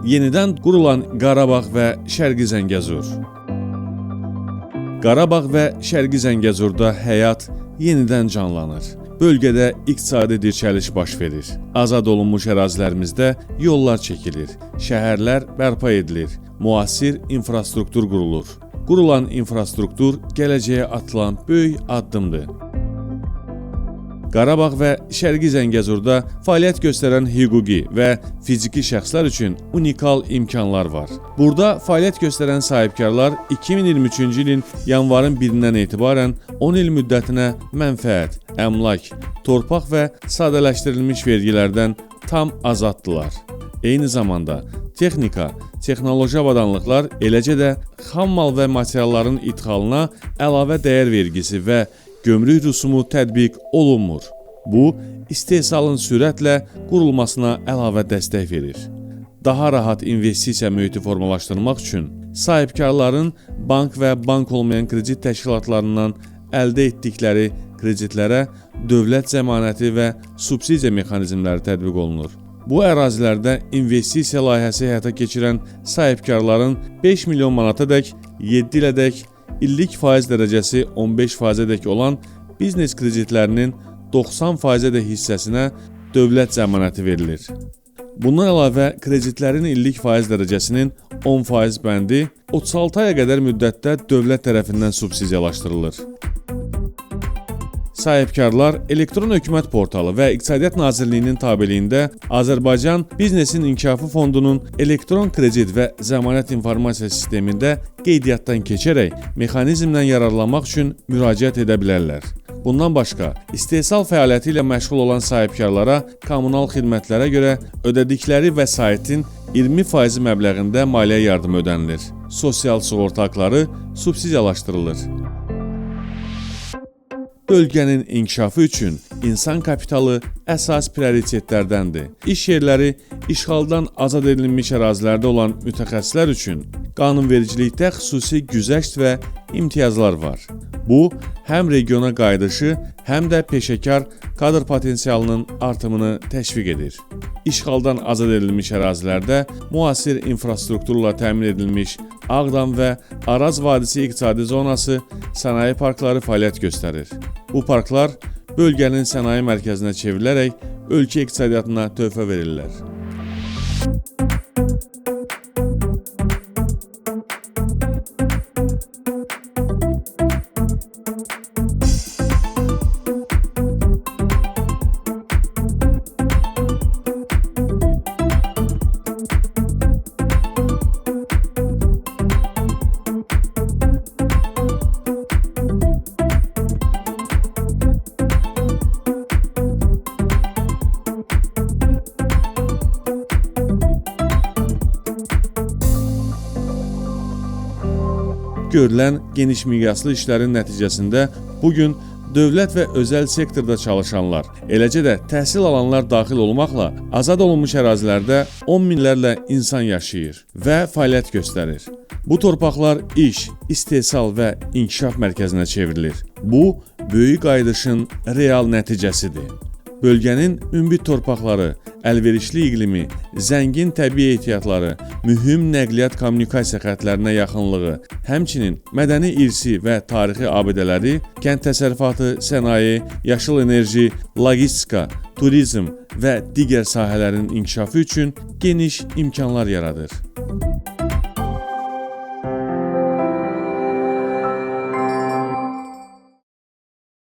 Yenidən qurulan Qarabağ və Şərqi Zəngəzur. Qarabağ və Şərqi Zəngəzurda həyat yenidən canlanır. Bölgədə iqtisadi dirçəliş baş verir. Azad olunmuş ərazilərimizdə yollar çəkilir, şəhərlər bərpa edilir, müasir infrastruktur qurulur. Qurulan infrastruktur gələcəyə atılan böyük addımdır. Qarabağ və Şərqi Zəngəzurda fəaliyyət göstərən hüquqi və fiziki şəxslər üçün unikal imkanlar var. Burada fəaliyyət göstərən sahibkarlar 2023-cü ilin yanvarın 1-dən etibarən 10 il müddətinə mənfəət, əmlak, torpaq və sadələşdirilmiş vergilərdən tam azaddırlar. Eyni zamanda texnika, texnoloji avadanlıqlar, eləcə də xam mal və materialların idxalına əlavə dəyər vergisi və gömrük rüsumu tətbiq olunmur. Bu, istehsalın sürətlə qurulmasına əlavə dəstək verir. Daha rahat investisiya mühiti formalaşdırmaq üçün sahibkarların bank və bank olmayan kredit təşkilatlarından əldə etdikləri kreditlərə dövlət zəmanəti və subsidiya mexanizmləri tətbiq olunur. Bu ərazilərdə investisiya layihəsi həyata keçirən sahibkarların 5 milyon manatadək 7 ilədək illik faiz dərəcəsi 15%-ədək olan biznes kreditlərinin 90%-ədək hissəsinə dövlət zəmanəti verilir. Bundan əlavə kreditlərin illik faiz dərəcəsinin 10% bəndi 36 aya qədər müddətdə dövlət tərəfindən subsidiyalaşdırılır. Sahibkarlar Elektron Hökumət Portalı və İqtisadiyyat Nazirliyinin tabeliyində Azərbaycan Biznesin İnkişafı Fondunun elektron kredit və zəmanət informasiya sistemində qeydiyyatdan keçərək mexanizmdən yararlanmaq üçün müraciət edə bilərlər. Bundan başqa, istehsal fəaliyyəti ilə məşğul olan sahibkarlara kommunal xidmətlərə görə ödədikləri vəsaitin 20% məbləğində maliyyə yardımı ödənilir. Sosial sığorta haqları subsidiyalaşdırılır. Bölgənin inkişafı üçün insan kapitalı əsas prioritetlərdəndir. İş yerləri işğaldan azad edilmiş ərazilərdə olan mütəxəssislər üçün qanunvericilikdə xüsusi güzəşt və imtiyazlar var. Bu, həm regiona qayıdışı, həm də peşəkar kadr potensialının artımını təşviq edir. İşğaldan azad edilmiş ərazilərdə müasir infrastrukturla təmin edilmiş Ağdam və Araz Vadisi İqtisadi Zonası sənaye parkları fəaliyyət göstərir. Bu parklar bölgənin sənaye mərkəzinə çevrilərək ölkə iqtisadiyyatına töhfə verirlər. Görülən geniş miqyaslı işlərin nəticəsində bu gün dövlət və özəl sektorda çalışanlar, eləcə də təhsil alanlar daxil olmaqla azad olunmuş ərazilərdə 10 minlərlə insan yaşayır və fəaliyyət göstərir. Bu torpaqlar iş, istehsal və inkişaf mərkəzinə çevrilir. Bu, böyük qayıdışın real nəticəsidir. Bölgənin münbit torpaqları, əlverişli iqlimi, zəngin təbii ehtiyatları, mühüm nəqliyyat kommunikasiya xətlərinə yaxınlığı, həmçinin mədəni irsi və tarixi abidələri, kənd təsərrüfatı, sənaye, yaşıl enerji, logistika, turizm və digər sahələrin inkişafı üçün geniş imkanlar yaradır.